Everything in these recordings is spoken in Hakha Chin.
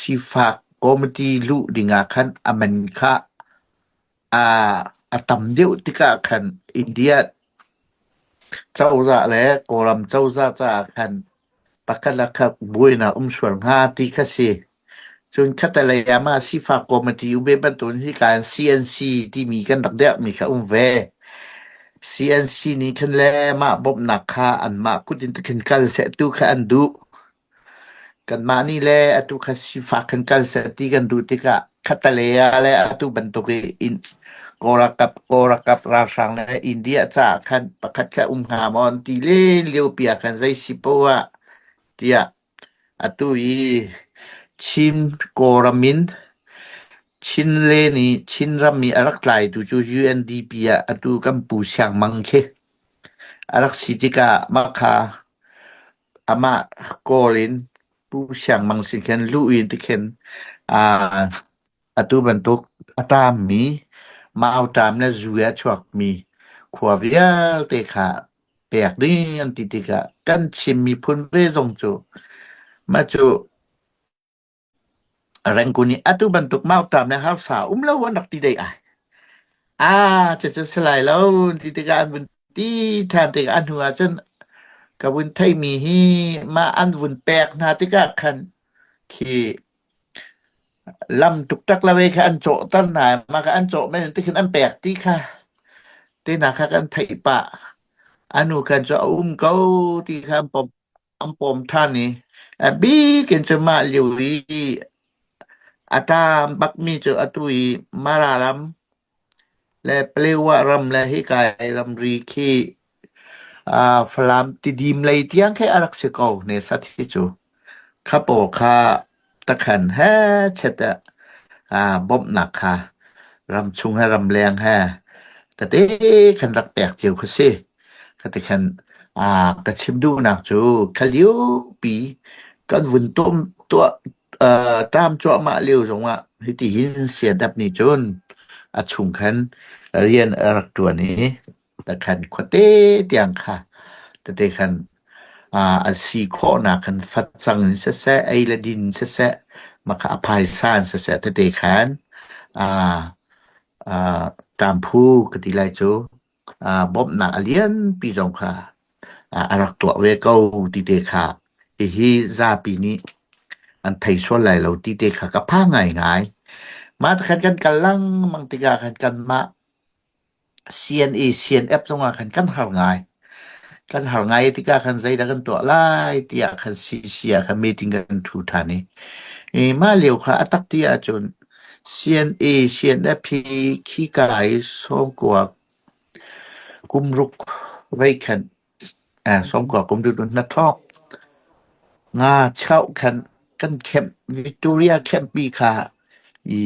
Sifak committee luh dingah khan a man kha a tam deuh tikah khan India cozah le Kawlram cozah caah khan pakhat le khat buainak um sual hnga ti kha si. Cun khattelei ah mah sifak committee um ve bantukin hika in CNC timi kan rak derhmi kha um ve. CNC nih khan le mah bawmhnak kha anmah kut in khin kal seh tu kha an duh. Kanmah nih le atu kha sifak kan kal seh ti kan duh tikah khattelei ah le atu bantuk i in Kawl ralkap ralhrang le India caah khan pakhat kha um hnga maw an ti len liopi ah khan zei si poah ah tiah atu i Chin Kawlram in Chinlen i Chinram i a rak tlaitu cu UNDP ah atu kan Pu Siang Mang khi a rak si tikah mah kha amah kawl in Pu Siang Mang sin khin luh in tikhin atu bantuk a taammi mauṭaam le zu i a chuakmi khua vialte kha pek ding an ti tikah kan Chin miphun ve zong cu mah cu Rangoon i atu bantuk mauṭaam le harsa um lo an rak ti dei ai. Ah, cucu si lai lo ti tikah an vun ti ṭhan tikah a hnu ah cun ka vun theimi hi mah an vun pek hna tikah khan khi lam tuktak lo kha an cawhter hna mah kha an cawh men ti khin an pek ti kha tina kha kan theih pah. Anu khan cu a um ko ti kha an pom an pom ṭhan i a bik in cu mah lio i a ṭam bakmi cu atu i Mara ram le Palewa ram le hika ramri khi Falam Tidim lei tiang khi a rak si ko ne sat hi cu. Kha pawl kha takhan he chet ah bawmhnak kha ramchung he ramleng he tete khan rak pek cio kha si. Kati khan ka chim duhnak cu kha pi kan vun tuam tuah ṭam cuahmah lio zongah hiti hin siadap nih cun a chung khan rian a rak ṭuan i takhan khuate tiang kha tete khan a si khawhnak khan facang in siseh, ei le din siseh, mah kha a phaisa in siseh tete khan ṭamphu ka ti lai cu bawmhnak a lianpi zong kha a rak tuah ve ko ti te kha hihi zapi nih an thei sual lai lo ti te kha ka phang ngaingai. Mah khan kan kal lengmang tikah khan kanmah CNA CNF zongah khan kan har ngai. Kan har ngai tikah khan zeidah kan tuah lai tiah khan CC ah khan meeting kan ṭhu ṭhan i mah lio kha a tak ti ahcun CNA CNF hi khika i sawmkua kumruk vei khan sawmkua kumruk hnathawk nga chauh khan kan camp Victoria camp-pi kha i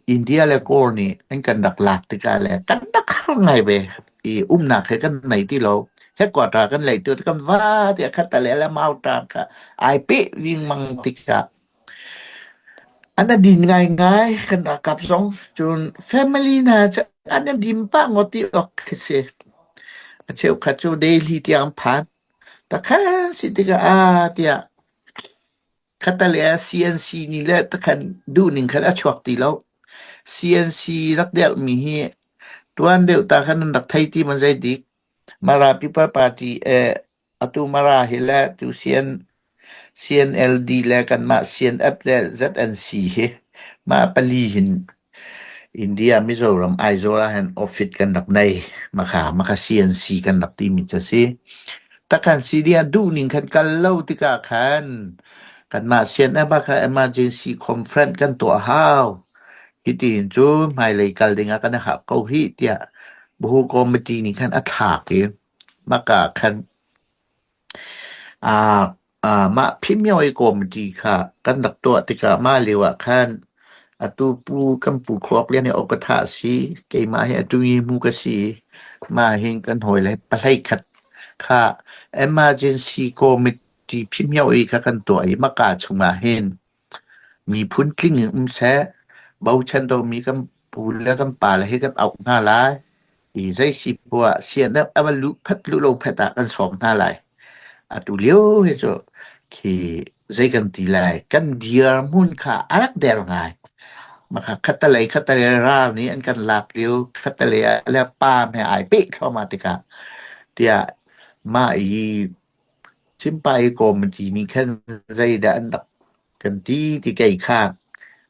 India le Kawl nih an kan rak lak tikah le kan rak har ngai ve. I umnak he kan nei ti lo. Headquarter kan lei tu kan va tiah khat le le mauṭa kha ai peh vingmang tikah an a din ngaingai kan ralkap zong. Cun family hna cu an a din pah ngawt ti awk khi si. A cheukhat cu Delhi tiang an phan. Takhan si tikah ah tiah khattelei ah CNC nih le takhan duhning khan a chuak ti lo. CNC rak delhmi hi tuan deuh ta khan an rak thei ti man zei dik. Mara People Party eh atu Mara hi le tu CN CNLD le kanmah CNF le ZNC hi mah pali hin India Mizoram Aizawl ah hin office kan rak nei. Makha makha CNC kan rak timi cu a si. Takhan CD ah duhning khan kal lo tikah khan kanmah CNF ah khan emergency conference kan tuah hau. Hitin cun hmailei kal ding ah kan i hak ko hih tiah Buhu committee nih khan a thlak i maka khan Mah Phimyoi Committee kha kan rak tuah tikah mah lio ah khan atu pu kan pu Khuak Lian hi awkatha a si. Keimah hi atu hi mu ka si. Mah hin kan hawile pahlei khat kha emergency committee Phimyoi kha kan tuah i maka chungah hin Miphun tling in um seh. Bochan lomi kan pu le kan pale hi kan auh hna lai. I zei si poah ah sianep a va luh phat luh lo phat ah kan sawm hna lai. Atu lio hi cu khi. Zei kan ti lai, kan dirhmun kha a rak der ngai. Maka khattelei khattelei ral nih an kan lak lio khattelei ah le paam he ai peh thluahmah tikah tiah mah i Simpai committee nih khan zeidah an rak kan ti ti kei kha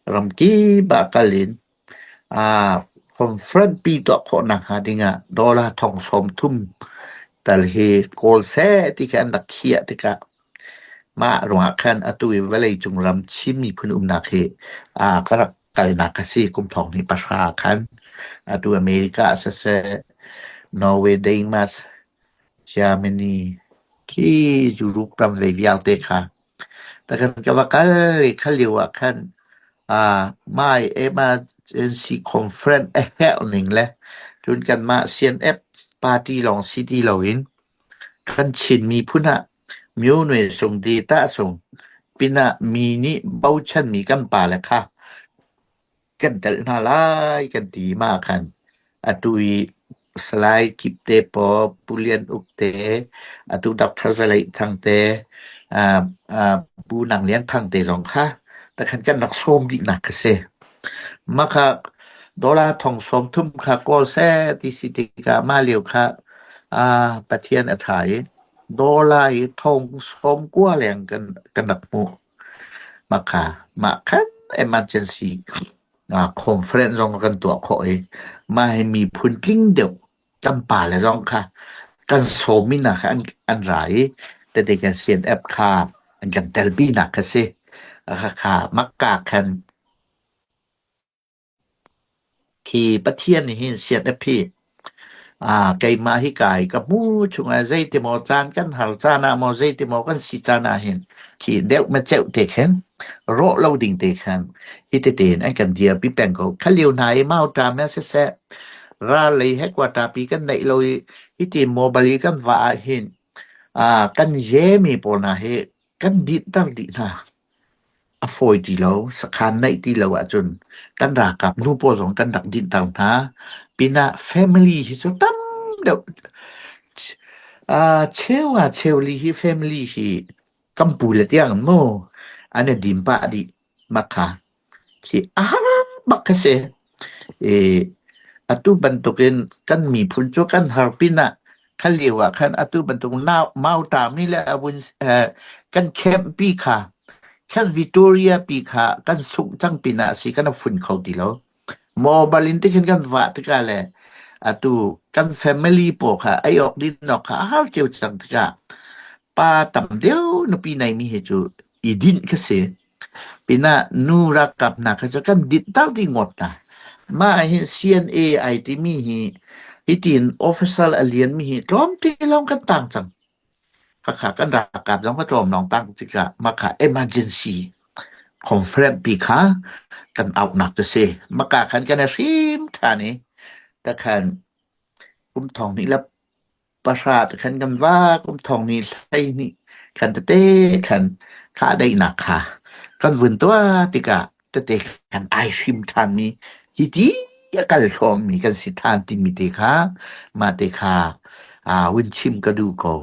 ramkip ah kal in conference pi tuah khawh nakhnga dingah dollar thong 30 tal hi kawl seh ti kha an rak khiah tikah mah ruangah khan atu i vawleicung ram Chin miphun umnak hi ka rak kalnak a si kum thong hnih pahra khan atu America ah siseh Norway, Denmark, Germany khi Europe ram ve vialte kha Takhan ka va kal i kha lio ah khan my emergency conference a herh ning le cun kanmah CNF party lawng si ti loin kan Chin miphun ah Myone sung data sung pinah mi nih bochanmi kan pale kha kan telh hna lai kan ti ma khan atu i Salai Kip te paw Pu Lian Uk te atu Dr. Zalei Thang te Pu Nang Lian Thang te zong kha takhan kan rak sawm dih nak ka si ma kha dollar thong sawm thum kha kawl seh ti si tikah mah lio kha Pathian a ṭha i dollar i thong sawm kua leng kan kan rak hmuh Mah kha mah khan emergency conference zong kan tuah khawh i mah hi miphun tling deuh kan pale zong kha kan sawmi hna kha an ra i tete kan CNF kha an kan telpi nak kha si. Khakha makka khan Khi Pathian nih hin siat a phih. Keimah hi kai ka hmu chungah zeitimaw caan kan har caan ah maw zeitimaw kan si caan ah hin khi deuh ma ceuh te khin rawh lo ding te khan hi tete in an kan dirpi peng ko. Kha lio hna i mauṭa me siseh ral lei headquarter pi kan neih lo i hiti mobile i kan va ah hin kan yemi pawl hna hi kan dinhter dih hna. A fawi ti lo. Sakhan neih ti lo ahcun kan ralkap nu pawl zong kan rak dinhter hna. Pinah family hi cu tam deuh cheu nga cheuli hi family hi kan pu le tiang mu an i dim pah dih mah kha. Khi a har bak kha si. I atu bantukin kan miphun cu kan har pinah kha lio ah khan atu bantuk mautami le avun kan camp pi kha khan Victoria pi kha kan sungh cang pinah si kan fun kho ti lo. Mobile in tikhin kan vah tikah le atu kan family pawl kha ei awk din awk kha a har cio cang tikah pa tam deuh nupi nei mi hi cu i dinh kha si. Pinah nu ralkap hna kha cu kan dinhter dih ngawt hna. Mah hin CNA ai timi hi hitin official a lianmi hi tlawmte lawng kan tang cang. Khakha kan ralkap zong ka tlawm lawng tang tikah mah kha emergency conference pi kha kan auhnak cu si. Maka khan kan i hrim ṭhan i takhan kum thong hnih le pahra te khan kan va kum thong ni 12 khan tete khan kha daihnak kha kan vun tuah tikah tete khan ai hrim ṭhan mi hi ti a kal hrawmmi kan si ṭhan timi te kha mah te kha vun chim ka duh ko.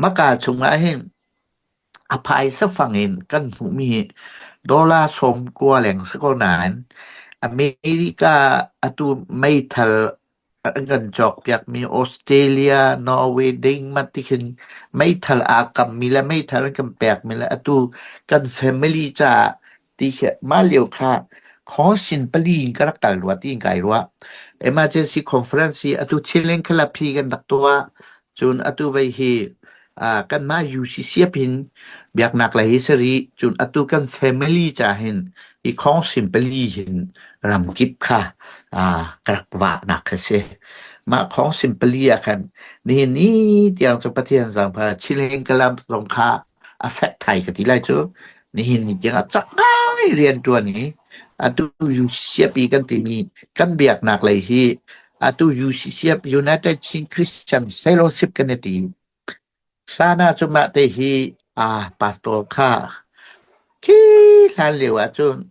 Maka chungah hin A phaisa fang in kan hmuhmi dollar 90 leng si ko nain America atu meithal an kan cawkpiakmi Australia, Norway, Denmark ti khin meithal aa kammi le meithal an kan pekmi le atu kan family caah ti khi mah lio kha khawngsin pali in ka rak kal rua tiin kai ruah. Emergency conference hi atu Chiling Club hi kan rak tuah. Cun atu vei hi kanmah UCCF hin biaknak lei hi si rih. Cun atu kan family ca hin hi khawngsin pali hin ramkip kha ka rak vahnak kha si. Mah khawngsin pali ah khan nihin ni tiang cu Pathian zaangfah Chiling Club zong kha a fek thai ka ti lai cu nihin ni tiang ah cak ngai rian ṭuan i atu UCCF i kan timi kan biaknak lei hi atu UCCF United Chin Christian Fellowship kan i ti hlan ah cu mah te hi a pastor kha khi hlan lio ah cun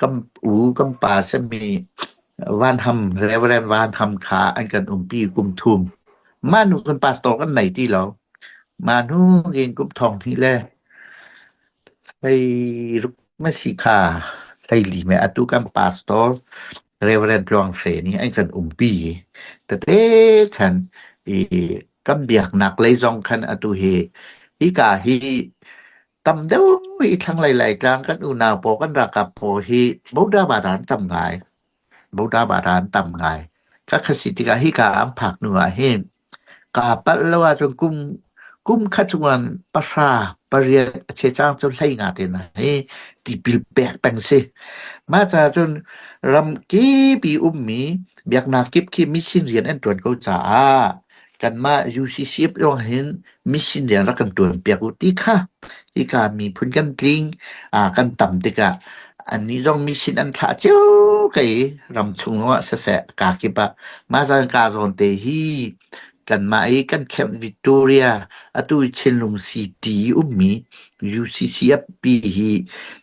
kan u kan pa sami Van Ham Reverend Van Ham kha an kan umpi kum thum mah nu kan pastor kan nei ti lo mah hnu in kum thong hnih le. Hleiruk na si kha hleili me atu kan pastor Reverend Tluang Hre nih an kan umpi. Tete khan i kan biaknak lei zong khan atu hi hika hi tam deuh i thlanglei Laitlang kan unau pawl kan ralkap pawl hi Buddha bata an tam ngai. Buddha bata an tam ngai. Ka khasi tikah hika an phak hnu ah hin Kaa palh lo ahcun kum kum khat chungah pahra pariat a checang cu 15 te hna hi tipil pek peng si. Mah caah cun ram kip i ummi biaknak kip khi mission rian an ṭuan ko caah kanmah UCCF lawng hin mission rian rak kan ṭuan piak u ti kha hika miphun kan tling kan tam tikah annih zong mission an thlah cio ka i ramchung zongah siseh kaa kip ah mah zan kaa zawn te hi kanmah i kan Camp Victoria atu i Chinlung City i ummi UCCF pi hi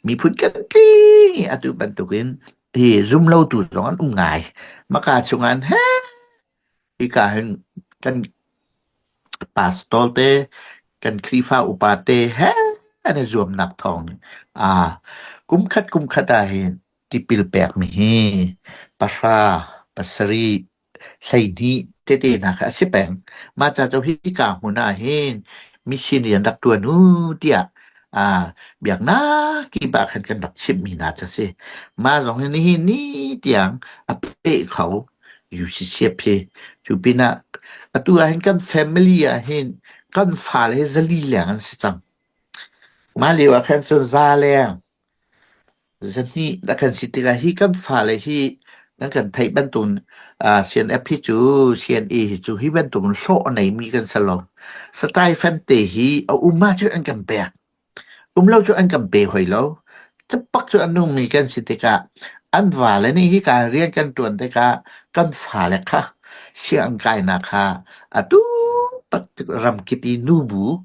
miphun kan tling i atu bantukin hi zumlotu zong an um ngai. Maka chungah an he hika hin kan pastor te kan Khrihfa upa te he an i zuamnak thawng ah kum khat kum khat ah hin tipil pekmi hi pahra pasarih 12 tete hna kha a si peng. Mah ca cu hika hmun ah hin mission rian rak ṭuan u tiah ah biaknak kip ah khan kan rak chimhmi hna cu a si. Mah zong hi nihin ni tiang a peh kho UCCF hi. Cu pinah atu ah hin kan family ah hin kan fale hi zali leng an si cang. Mah lio ah khan cun za leng Zahnih na kan si tikah hi kan fale hi nan kan theih bantuk uh, CNF hi cu CNA hi cu hi bantuk hlawh a neimi kan si lo. Stipend te hi a um ahcun an kan pek. Um lo cu an kan pe hoi lo. Capak cu a nungmi kan si tikah an vale nih hi ka rian kan ṭuan tikah kan fale kha sianginn kainak kha atu ramkip i nubu,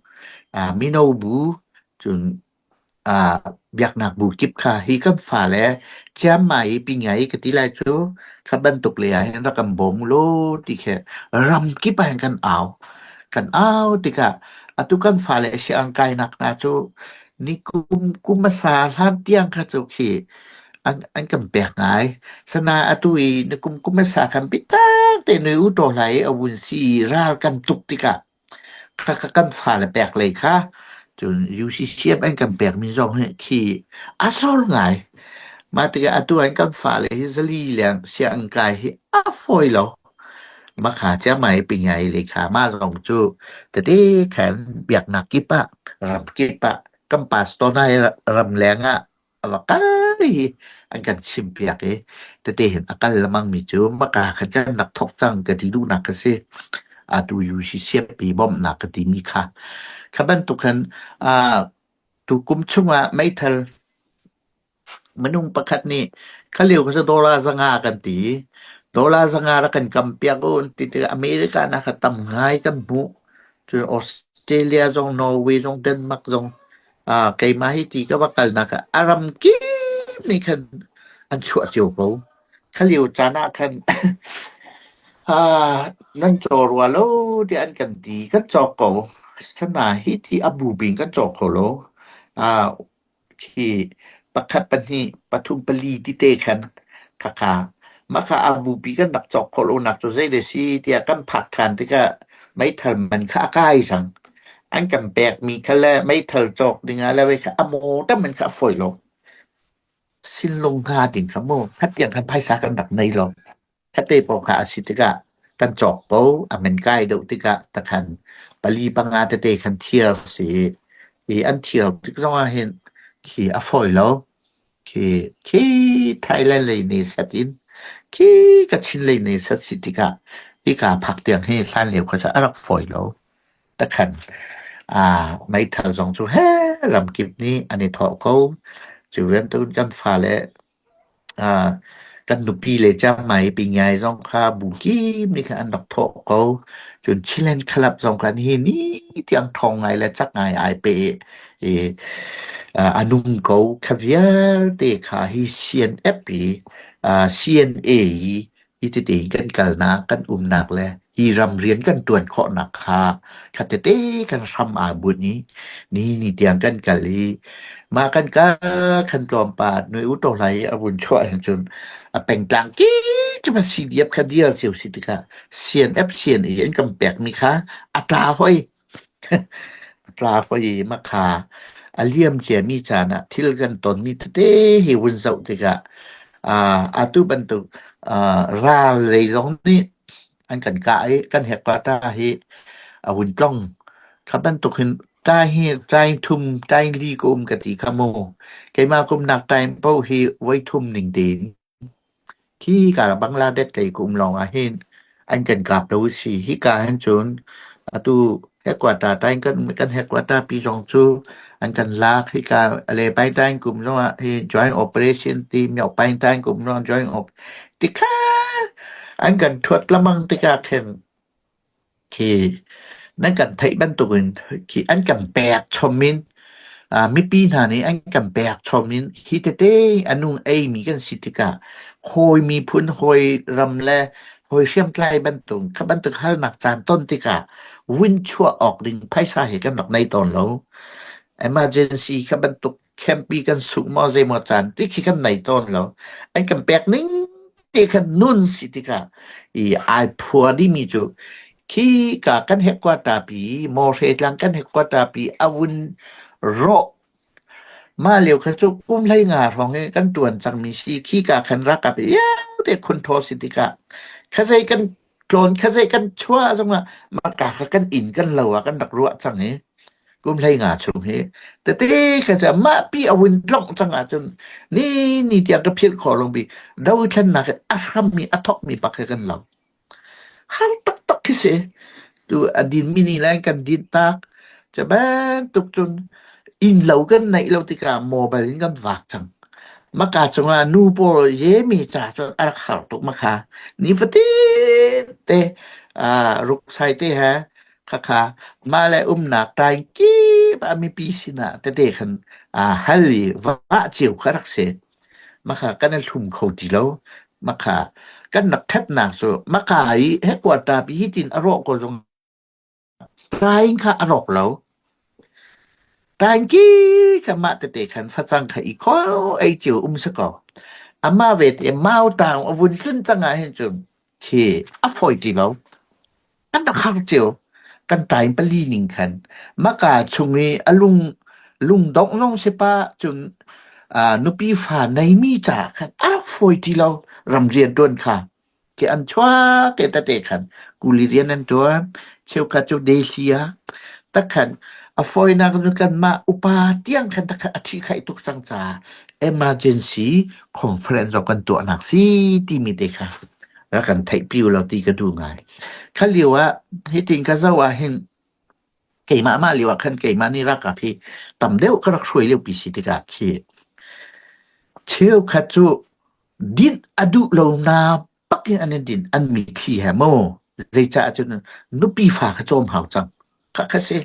uh, mino bu, cun biaknak bu kip kha hi kan fale ciammai i pingai ka ti lai cu kha bantuk lei ah hin rak kan bawm u law ti khi ram kip ah hin kan au. Kan au tikah atu kan fale sianginn kainak hna cu ni kum kum hmasa hlan tiang kha cu khi an an kan pek ngai. Sana atu i ni kum kum hmasa khan bitak te nui u to hlai i a vun si i ral kan tuk tikah Kan fale pek lei kha cun UCCF an kan pekmi zong hi khi a sor ngai. Mah tikah atu an kan fale hi zali leng sianginn kai hi a fawi lo. Makha ciammai pingai lei kha mah zong cu tete khan biaknak kip ah ram kip ah kan pastor hna hi ramleng ah a va kal i an kan chimpiak i tete hin a kal lengmangmi cu maka khan kan rak thawk cang ka ti duhnak ka si. Atu UCCP bawmhnak ka timi kha. Kha bantuk khan uh, tu kum chungah meithal minung pakhat nih kha lio kha cu dollar 500 kan ti. Dollar 500 rak kan kam piak u ti tikah America na kha tam ngai kan hmuh. Cun Australia zong Norway zong Denmark zong Ah, keimah hi ti ka va kalnak ah a ram kip nih khan an chuah cio ko. Kha lio caan ah khan ah, nan caw rua lo tiah an kan ti. Kan cawk ko. Sana hi ti a bu bing kan cawk kho lo. Ah, khi pakhat, pahnih, pathum, pali ti te khan khakha mah kha a bupi kan rak cawk khawh lonak cu zei le si tiah kan phak ṭhan tikah meithal man kha a kai cang. An kan pekmi kha le meithal cawk dingah le wei kha a maw tam in kha a fawi lo. Sinlung hnga ding kha mu hatiang khan phaisa kan rak nei lo. Khate paoh kha a si tikah kan cawk ko a man kai deuh tikah takhan pali panga tete khan thiar si i an thiar tik zongah hin khi a fawi lo. Khi khi Thailand lei nih sat in khi Kachin lei nih sat si tikah hika phak tiang hi hlan lio kha cu a rak fawi lo. Takhan aa meithal zong cu he ramkip nih an i thawh ko. Cu bantukin kan fale aa kan nupi le cangmai pingai zong kha bu kip nih khan an rak thawh ko. Cun Chiland Club zong khan hi ni tiang ṭhawng ngai le cak ngai ai pe i a nung ko. Kha vialte kha hi CNF i CNA i hi. Hi tete kan kalnak, kan umnak le hi ramrian kan ṭuan khawhnak kha kha tete kan hram aa bunh i ni ni tiang kan kal i mah kan kal khan tlawmpal nui u to hlai i a vun chuah hin cun a pengtlang ki cu ma CDF kha dial cio si tikah CNF CNA an kan pekmi kha a tla hoi. Tla hoi makha a liam ciami caan ah thil kan tonmi tete hi vun zoh tikah atu bantuk ral lei zong nih an kan kah i kan headquarter hi a vun tlong. Kha bantuk hin tlai hi tlai thum tlai li ka um ka ti kha mu. Keimah kumnak time paoh hi voi thum ning tein Khika Bangladesh lei ka um lawngah hin an kan kap lo a si. Hika hin cun atu headquarter tain kan kan headquarter pi zong cu an kan lak. Hika le Paintain kum zongah hi joint operation ti myo Paintain kum zongah joint op tikha an kan thuat lamang tikah khin Khi nan kan theih bantukin khi an kan pek chom in mipi hna nih an kan pek chom in hi tete a nung eimi kan si tikah hawi miphun hawi ram le hawi hriamtlai bantuk kha bantuk halnak caan ton tikah vun chuah awk ding phaisa hi kan rak nei tawn lo. Emergency kha bantuk campi kan sungh maw zeimaw caan ti khi kan nei tawn lo. An kan pek ning te khan nun si tikah i ai phua dimi cu khi ka kan headquarter pi Mawhre tlang kan headquarter pi a vun rawh mah lio kha cu kum hlei nga hrawng i kan tuan cangmi si khi ka khan rakap iau te khun thaw si tikah khazei kan tlawn khazei kan chuah zongah maka kha kan inn kan lo ah kan rak ruah cang i kum hlei nga chung hi tete kha ca mah pi a vun tlongh cang ahcun ni ni tiang ka philh khawh long bi dothlennak a hrammi a thokmi pak he kan lo har taktak khi si tu a din mi ni lai kan din tak ca bantuk cun inn lo kan neih lo tikah mobile in kan vak cang maka cungah nu pawl ye mi ca cun a rak har tuk makha ni fatin te ruksai te he Khakha mah le umnak ṭaing kip ah mipi sinah tete khan aa hal i vah cio kha rak si. Makha kan i hlum kho ti lo. Makha kan rak ṭhatnak cu maka i headquarter pi hi tin a rawh ko zong ṭaing kha a rawk lo. Ṭaing ki kha mah tete khan facang kha i kho ei cio um si ko. Amah ve te mau taung a vun tlun cang ah hin cun khi a fawi ti lo. Kan rak har cio. Kan tain pali ning khan maka chung i a lung lungdongh zong si pah cun nupi fa neimi ca khan a rak fawi ti lo ram rian ṭuan kha ke an chuak ke tete khan kuli rian an ṭuan cheukhat cu Delhi ah takhan a fawinak cu kanmah upa tiang khan takhan a thi khaih tuk cang caah emergency conference zong kan tuahnak si timi te kha rak kan theihpi u law ti ka duh ngai. Kha lio ah hitin ka zoh ah hin keimah mah lio ah khan keimah nih ralkap hi tam deuh ka rak hruai lio pi si tikah khi cheukhat cu dinh a duh lo na bak in an in din an mitthli he mu zeicah cun nupi fa kha cawm hau cang kha kha si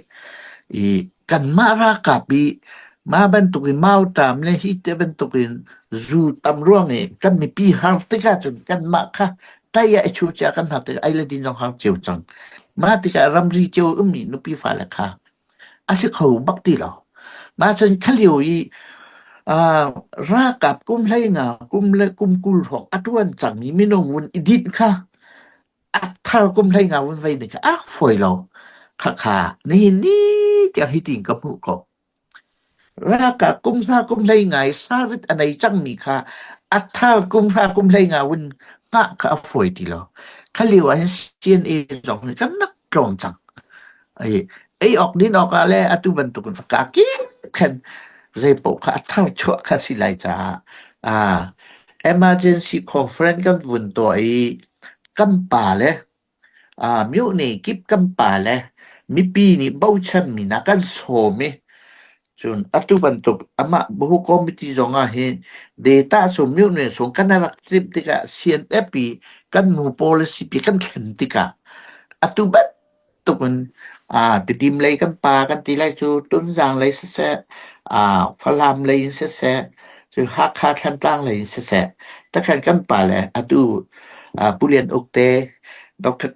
i kanmah ralkap i mah bantuk in mauṭam le hi te bantuk in zu tam ruang i kan mipi har tikah cun kanmah kha tai ah i chu cia kan har tikah ei le din zong har cio cang mah tikah ramri cio ummi nupi fale kha a si kho bak ti lo mah cun khalio i ralkap kum hlei nga kum le kum 20 hrawng a ṭuan cangmi minung vun i dinh kha a thar kum hlei nga vun vei ding kha a rak fawi lo. Khakha nihin ni tiang hi tiin ka hmuh ko. Ralkap kum hra kum hlei nga i sarit a nei cangmi kha a thar kum hra kum hlei nga vun hngah kha a fawi ti lo. Kha lio ah hin CNA zong nih kan rak tlawm cang. Ei ei awk din awk ah le atu bantukin ka kip khan zei paoh kha a thar chuah kha si lai caah ah emergency conference kan vun tuah i kan pale myohne kip kan pale mipi nih bochanmi hna kan sawm i cun atu bantuk amah Bahu committee zong ah hin data sum myohne sung kan rak timh tikah CNF i kan nu policy pi kan thlen tikah atu bantuk in Tidim lei kan pa kan ti lai cu Tunzang lei siseh Falam lei in siseh cu Hakha Thantlang lei in siseh takhan kan pale atu. Pu Lian Uk te, Dr.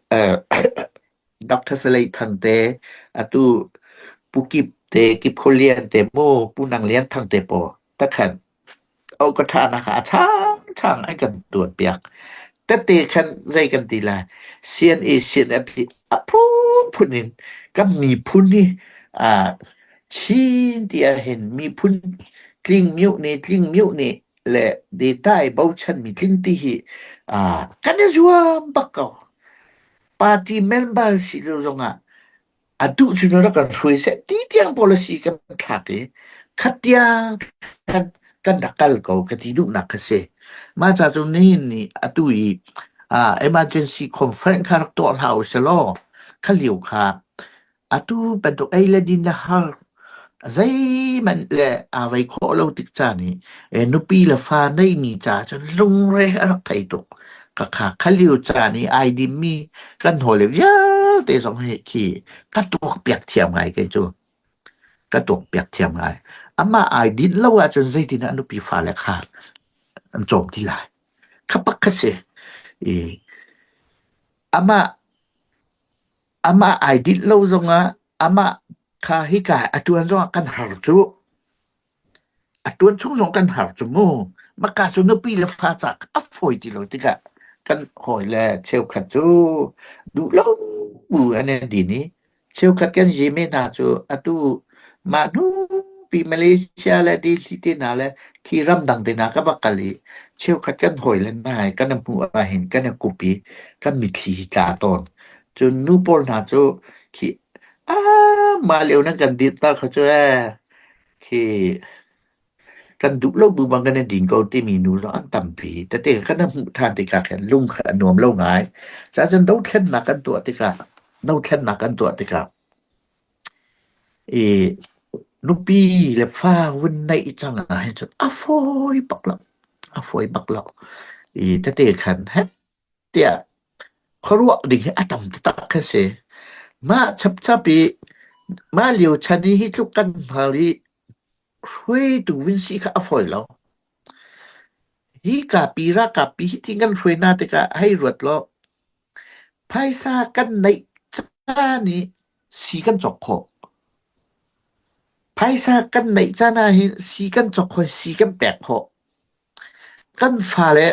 Dr. Salei Thang te, atu Pu Kip te, Kip Kho Lian te mu, Pu Nang Lian Thang te pawl takhan Awkaṭhanak ah a changchang an kan tuahpiak. Tette khan zei kan ti lai? CNA CNF hi a phunphun in kan miphun hi aa Chin ti ahhin miphun tling mioh nih tling mioh nih le data i bochanmi tling ti hi aa kan i zuam bak ko. Party member si lo zongah A duh cu na rak kan hruai seh ti tiang policy kan thlak i khat tiang kan kan rak kal ko ka ti duhnak kha si. Mah ca cu nihin ni atu i uh, emergency conference kha rak tuah hlah u selaw kha lio kha atu bantuk ei le din le har Zeihmanh le aa vei khawh lo tik caan i nupi le fa neimi ca cun lungre a rak thei tuk. Khakha kha lio caan i ai dimmi kan hawile vialte zong hi khi ka tuakpiak thiam ngai kei cu. Ka tuakpiak thiam ngai. Amah ai dinh lo ahcun zeitin ah nupi fale kha an cawm ti lai. Kha pak kha si. I amah Amah ai dinh lo zongah amah kha hika a ṭuan zongah kan har cu. A ṭuan chung zong kan har cu mu. Maka cu nupi le fa cak a fawi ti lo tikah kan hawile cheukhat cu duh lo bu an i din i cheukhat kan zime hna cu atu mah hnu pi Malaysia le Delhi te hna le khi ramdang te hna ka va kal i cheukhat kan hawile hna he kan i hmuh ahhin kan i kup i kan mitthli hi tla tawn. Cun nu pawl hna cu khi ah mah lio nan kan dirter kha cu ee khi kan duh lo bu bang kan i din ko timi nu zong an tampi. Tete kan hmuh ṭhan tikah khin lung kha a nuam lo ngai. Cacun dothlennak kan tuah tikah dothlennak kan tuah tikah i nupi le fa vun neih cang ah hin cun a fawi bak lo. A fawi bak lo. I tete khan heh tiah khuaruah ding hi a tam taktak khi a si. Mah chapchap i mah lio chan i hi tluk kan hngal i hruaitu vun si kha a fawi lo. Hi kapi ralkap pi hi ti kan hruai hna tikah hei ruat law phaisa kan neih caan i si kan cawk khawh. Phaisa kan neih caan ah hin si kan cawk khawh, si kan pek khawh. Kan fale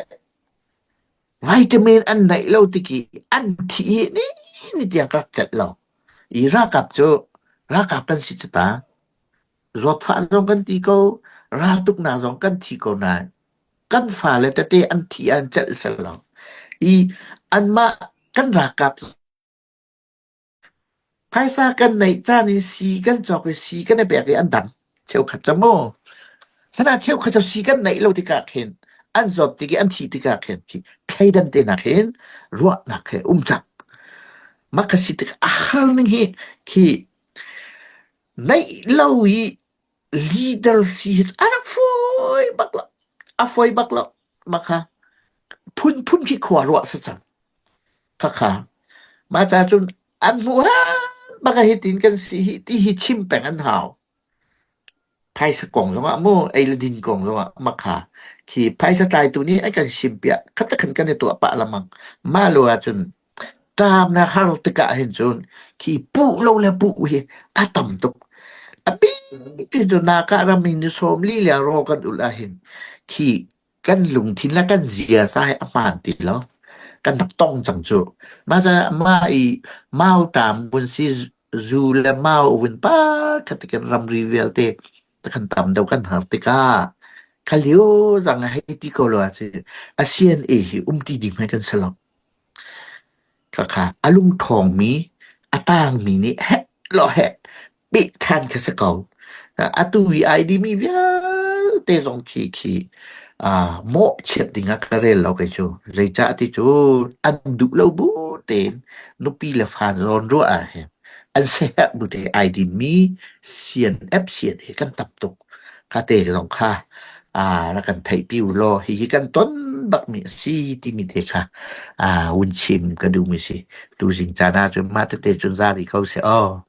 Vitamin an neih lo tik i an thih hi ni ni tiang ka rak celh lo. I ralkap cu ralkap kan si cu ta. Zawtfah zong kan ti ko, raltuknak zong kan thi ko nain kan fale tete an thi an celh sel lo. I anmah kan ralkap Phaisa kan neih caan in sii kan cawk i sii kan i pek i an dam. Cheukhat cu mu. Sana cheukhat cu sii kan neih lo tikah khin an zawt tik i an thih tikah khin khi thleidan te nak hin ruahnak he um cang. Mah ka si tik a har ning hi khi neih lo i leader si hi a rak fawi bak lo. A fawi bak lo. Mah kha phunphun khi khua ruah si cang. Khakha mah ca cun an hmuh bak ah hitin kan si hi ti hi chim peng an hau. Phaisa kong zongah mu ei le din kong zongah makha khi phaisa tlaitu nih an kan sim piah khat khan kan i tuah pah lamang mah lo ahcun ṭam na har tikah hin cun khi puh lo le puh hi a tam tuk. A bik cu naka ram in ni sawm li le raw kan ulh ahhin khi kan lungthin le kan ziaza hi a hmaan ti lo. Kan rak tong cang cu. Mah ca mah i mauṭam vun si zu le mau vun pa kha tikin ramri vialte kan tam deuh kan har tikah kha lio zang hei ti ko lo ahcun a CNA hi um ti ding hmanh kan si lo. Khakha a lungṭhawngmi, a tangmi nih heh law heh peh ṭhan kha si ko. Atu i ai dimi vialte zong khi khi mawhchiat ding ah ka rel lo kei cu. Zeicah ti cu an duh lo bu tein nupi le fa zawn ruah ah hin an siaherh bu te ai dinmi CNF CNA kan tam tuk. Kha te zong kha rak kan theihpi u law hihi kan ton bakmi a si timi te kha hun chim ka duhmi si. Tuzing caan ah cun mah tete cun za rih ko seh aw.